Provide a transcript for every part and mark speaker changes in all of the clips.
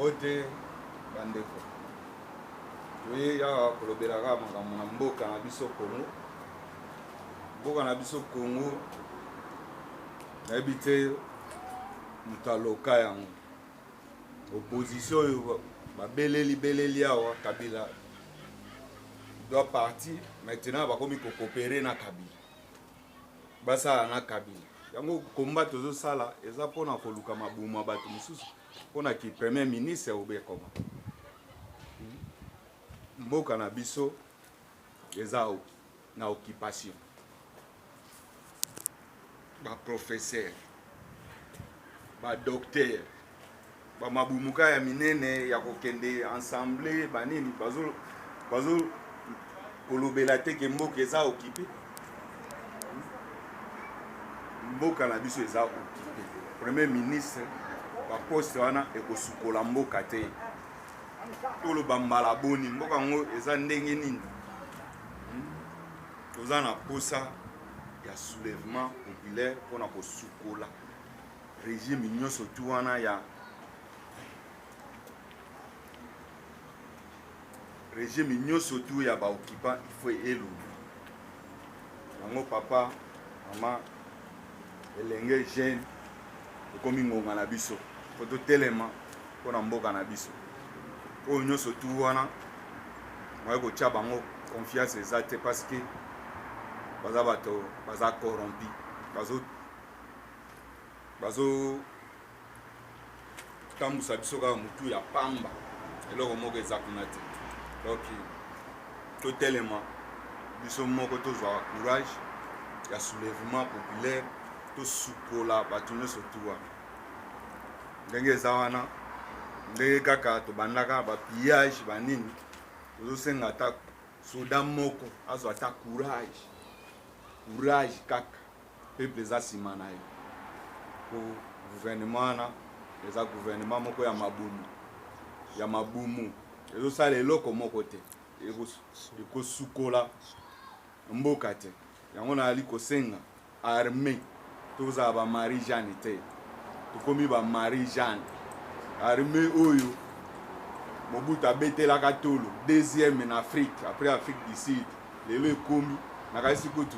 Speaker 1: Mbote bandeko, toye awa kolobela kaka makambo na mboka na biso Congo. Mboka na biso Congo, nayebi te moto aloka yango. Opposition oyo babeleli beleli awa, Kabila doit partir maintenant, bakomi kokopere na Kabila, basala na Kabila. Yango komba tozosala eza mpona koluka mabumu ya bato mosusu mpona ki premier ministre obe koma. Mboka na biso eza na occupation, baprofesseur, badocteur, bamabumuka ya minene ya kokende ensemble banini bazo bazo kolobela te ke mboka eza occupé. Mboka na biso eza occupé. Premier ministre, baposte wana ekosukola mboka te. Toloba mbala boni, mboka yango eza ndenge nini? Toza na posa ya soulèvement populaire mpona kosukola régime nyonso tu wana ya régime nyonso tu ya baoccupant, il faut elonga yango. Papa, mama, elenge jeune, ekomi ngonga na biso po totelema mpona mboka na biso. Oyo nyonso tu wana baye kotia bango confiance eza te, parce que baza bato baza corrompu, bazo bazo tambusa biso kaka motu ya pamba, eloko moko eza kuna te. Donc totelema biso moko, tozwaka courage ya soulèvement populaire, tosukola bato nyonso tu wana ndenge eza wana, ndenge kaka tobandaka bapillage banini. Tozosenga ata soda moko azwa ata courage, courage kaka, peuple eza nsima na ye, po gouvernement wana eza gouvernement moko ya mabumu, ya mabumu, ezosala eloko moko te, ekosukola mboka te. Yango nayali kosenga armée, tozala ba Marie Jeanne te, tokomi ba Marie Jeanne. Armée oyo Mobutu abetelaka tolo, deuxième na Afrique après Afrique du Sud, lelo ekomi nakanisi kutu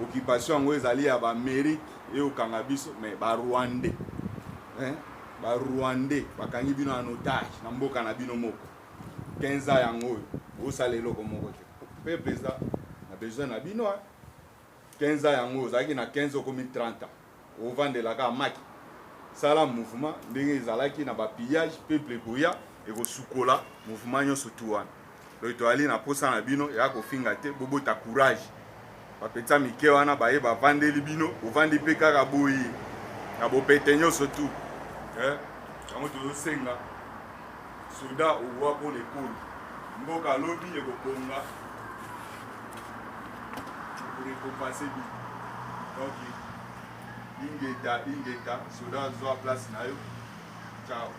Speaker 1: occupation yango ezali ya baamérique eyokanga biso, mais barwandais, hein? Barwandais bakangi bino en otage na mboka na bino moko 15 ans yango oyo, bosala eloko moko te. Peuple eza na besoin na bino. 15 ans yango, ozalaki na 15, okomi 30 ans, ovandelaka maki. Sala mouvement ndenge ezalaki na bapillage, peuple ekoya ekosukola mouvement nyonso tu wana. Donc toyali na posa na bino ya kofinga te, bobota courage. Bapetisa mike wana baye bavandeli bino, bovandi mpe kaka boye na bopete nyonso tu, eh? Yango tozosenga soda owa mpona ekolo mboka, alobi ekobonga, ekorécompense bino. Donc ingeta, ingeta, soda, zwa place na yo. Ciao.